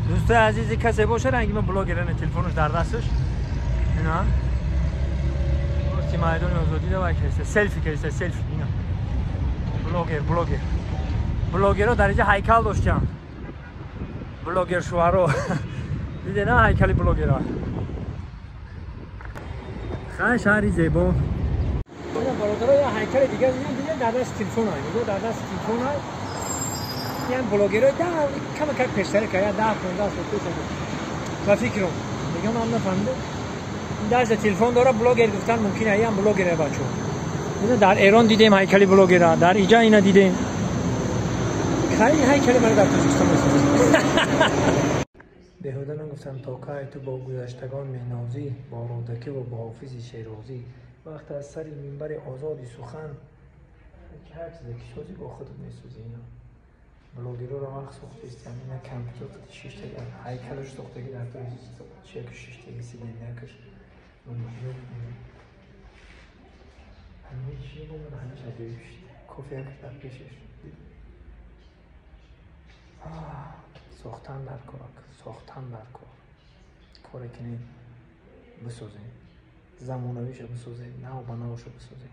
Дӯстои азизи, касе боша, ранги ман блогеране, телефонаш дар дасташ, ина рости майдони Озодӣ давай кеста, селфи кеста, селфи. Ина блогер, блогер, блогерро дар инҷа ҳайкал доштям, блогер шуаро диде на, ҳайкали блогерро. Хай, шаҳри зебо. Бародаро, я ҳайкали дигар дида, дар даст телефон ай, нигоҳ, дар даст телефон ай. Ям блогерҳои да кама как пештара ка я 10-15 сол пеш ба фикрам, дигам ҳам нафаҳмидам. Даста телефон дора, блогер гуфтан мумкин. Ям блогере, бачо. Ина дар Эрон дидем ҳайкали блогера, дар иҷа ина дидем. Хеле ҳайкали мара дар Тоҷикистон месозад. Беҳуда нагуфтам, то кай ту бо гузаштагон менозӣ, бо Рӯдакӣ ва бо Ҳофизи Шерозӣ, вақте аз сари минбари озоди сухан ҳар чизе ки созӣ, бо худат месозӣ. Ина блогерро вақт сохтистам, ина компютер шиштаги, ҳайкалаш сохтаги, дар чиякаш шиштаги, сиденьякаш. Ҳамаи чи бомада, ҳамаш аҷоиб шид. Кофеякаш дар пешаш. Сохтан дар корак, сохтан дар кор, коре кинем, бисозем, замонавиша бисозем, нав ба навша бисозем.